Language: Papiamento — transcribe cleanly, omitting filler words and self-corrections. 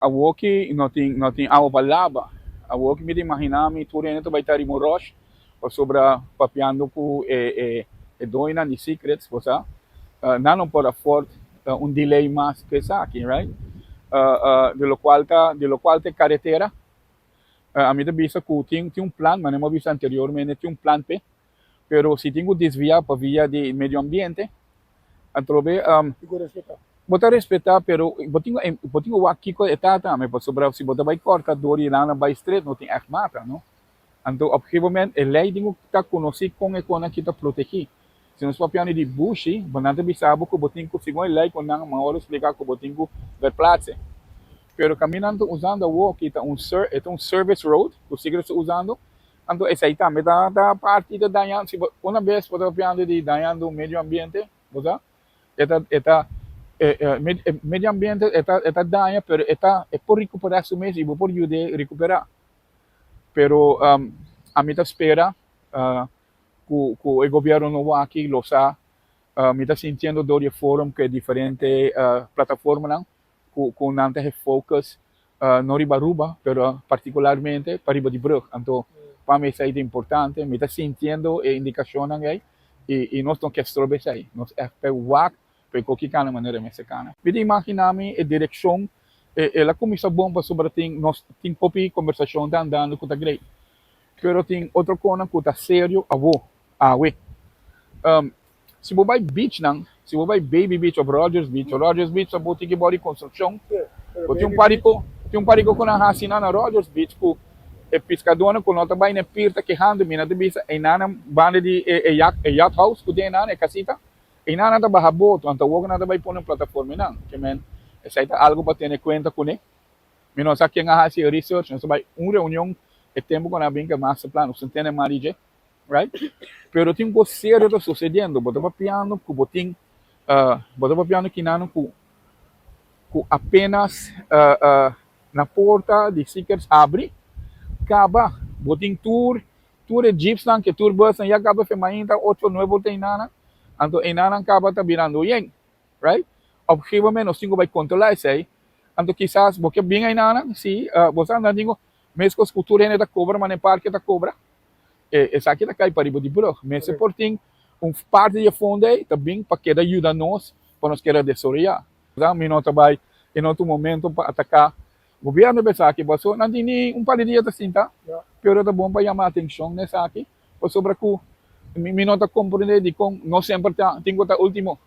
Awoki no tin awa pa laba. Awoki mi ta imagina mi tur hende ta bay ta riba un rush pasobra, papiando cu e doñonan di Secrets, bo sa, nan no por afford un delay mas cu esaki, right? De lo cual ta caretera. Ami ta bisa cu tin un plan, mas no bisa anteriormente, tin un plan P, pero si tin cu desvia pa via di medio ambiente, atrobe Tin cu respeta. Bo ta respeta, pero bo tin wak kiko e ta tambe, pasobra si bo ta bay corta door y nan bay straight, no tin echt mata, no? Anto, op een gegeven moment, e ley tin ta conoci con e con aki ta protegi. Si nos papiando di bushi, bo nan ta bisa bo cu bo tin cu, segun e ley cu nan ma ora explica cu bo tin cu verplaatsen. Pero caminda nan usando awo, ta un service road, cu Secrets ta usando, anto esey tambe ta parti di daña, si un bes bo ta papiando di dañando medio ambiente, bo sa? E ta medio ambiente e ta daña, pero e por recupera su mes y bo por yuda recupera. Pero ami ta spera cu e gobierno nobo aki lo sa, mi ta sintiendo door di forum cu diferente plataformanan cu nan ta focus no riba Aruba, pero particularmente pa riba di brug. Anto, pa mi esey ta importante, mi ta sintiendo e indicacionnan ey y nos no kier strobe esey. Nos ta wak pa cu cana manera mester cana. Mi ta imagina mi e direccion el a cuminsa bon pasobra nos tin hopi conversacion ta andando cu ta great. Pero tin otro cos cu ta serio awo, awe. Si bo bay beach nan, si bo bay Baby Beach of Rogers Beach, Rogers Beach bo tin cu body construction. Bo tin un parico cu nan hasi na Rogers Beach cu e piscadornan cu no ta bay na pier ta kehando, mi nan ta bisa e nan banda di e yacht house cu tin nan e casita. E nan ta baha boto, anto awo nan ta bay pone un plataforma nan. Kiermen, esey ta algo pa tene cuenta cu ne. Mi no sa ken a hasi research, nos bay un reunion e tempo cu nan bin cu master plan, nos tene marije, right? Pero tin cos serio ta sucediendo, bo ta papiando cu bo tin, bo ta papiando kinan cu apenas na porta di Secrets abri, caba, bo tin tur e jeeps nan, cu tour bus nan, ya caba fe mainta 8, 9 tin nana, anto e nanan caba ta birando yen, right? Op een gegeven moment nos tin cu bay controla esey, anto kisas bo ke bin einan, si, bo sa nan digo, mescos cu tur hende ta cobra, ma na parke ta cobra, esaki ta cay pariba di brug. Mester por tin un parti di fondo ey, ta bin pa keda yuda nos, pa nos keda desaroya. Mi no ta bay en otro momento pa ataca gobierno esaki, paso nan tin ni un par di dia ta sinta, pero ta bon pa yama atencion nesaki, pasobra cu mi no ta comprende di con no semper ta, tin cu ta ultimo.